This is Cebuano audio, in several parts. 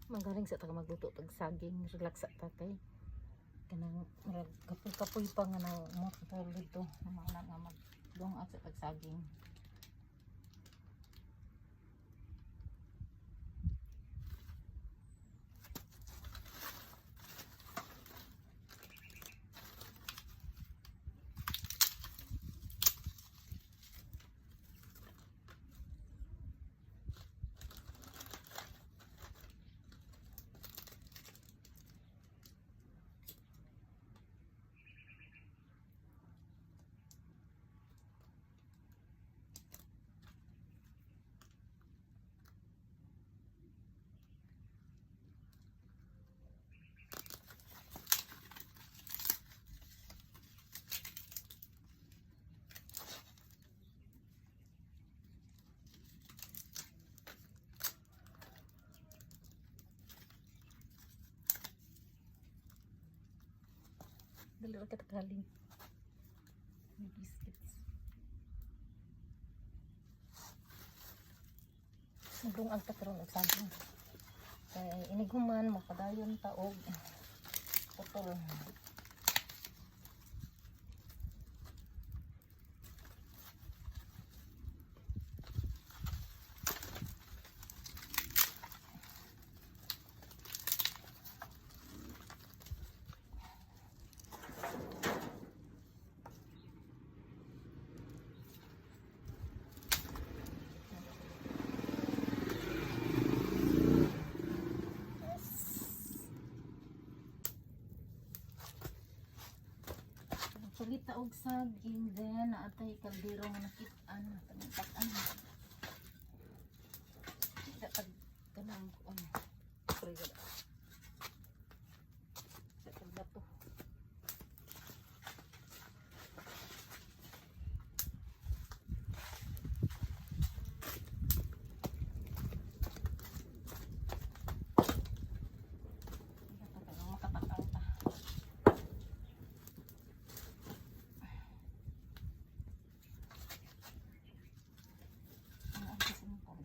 Magaling sa ta ka magluto tag saging, relax sa ta kay kanang murag kapoy-kapoy pa nga nang motor dito. Mao na nga magdungag sa tag saging. Dali ra kita kaling. May biscuits. Magdungag ta karon og saging. Kay inighuman magpadayon ta og putol. Palit ta og saging, then naatay kaldero nga nakit-an tanong. Kita tag kanang kuan. Pre gada. Sa tag bato. Kita tag makatakang ta. Ang simple.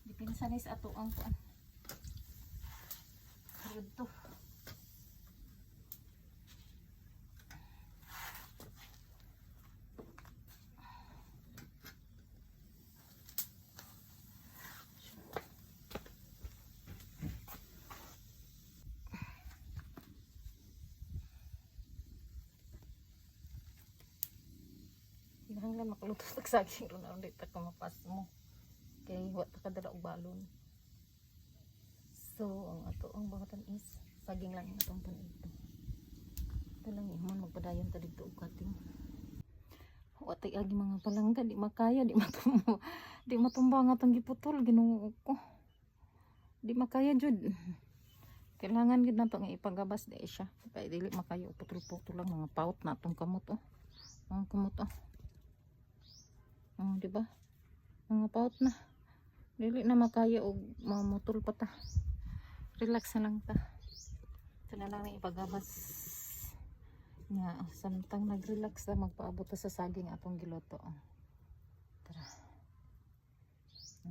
Dipinsa ni sa ato ang kuan. Dito. Kinahanglan makaluto tag saging ron aron di ta ka mapas mo. Kay wa ta kadala og balon. So, ang ato ang buhatan is saging lang ang atong panito. Ito lang ihman magpadayon ta didto og cutting. Wa tay agi, mga palangga, di makaya, di matumba. Di matumba ang atong giputol, Ginoo ko. Di makaya jud. Kailangan gid nato nga ipagabas di siya. Kay dili makayo putol-putol lang, mga paut na atong kamot oh. Mga kamot oh. Oh, di ba? Mga paut na. Dili na makaya og mamutol pa ta. Relax na lang ta. Ito na lang ang ipagabas. Nga, samtang nag-relax ta, magpaabot ta sa saging atong giluto. Tara.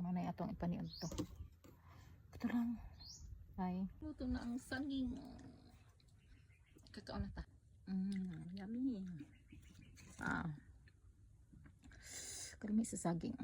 Mao na atong ipaniud to. Ito lang. Ay. Luto na ang saging. Kakaon na ta. Yummy. Ah. Kalami sa saging.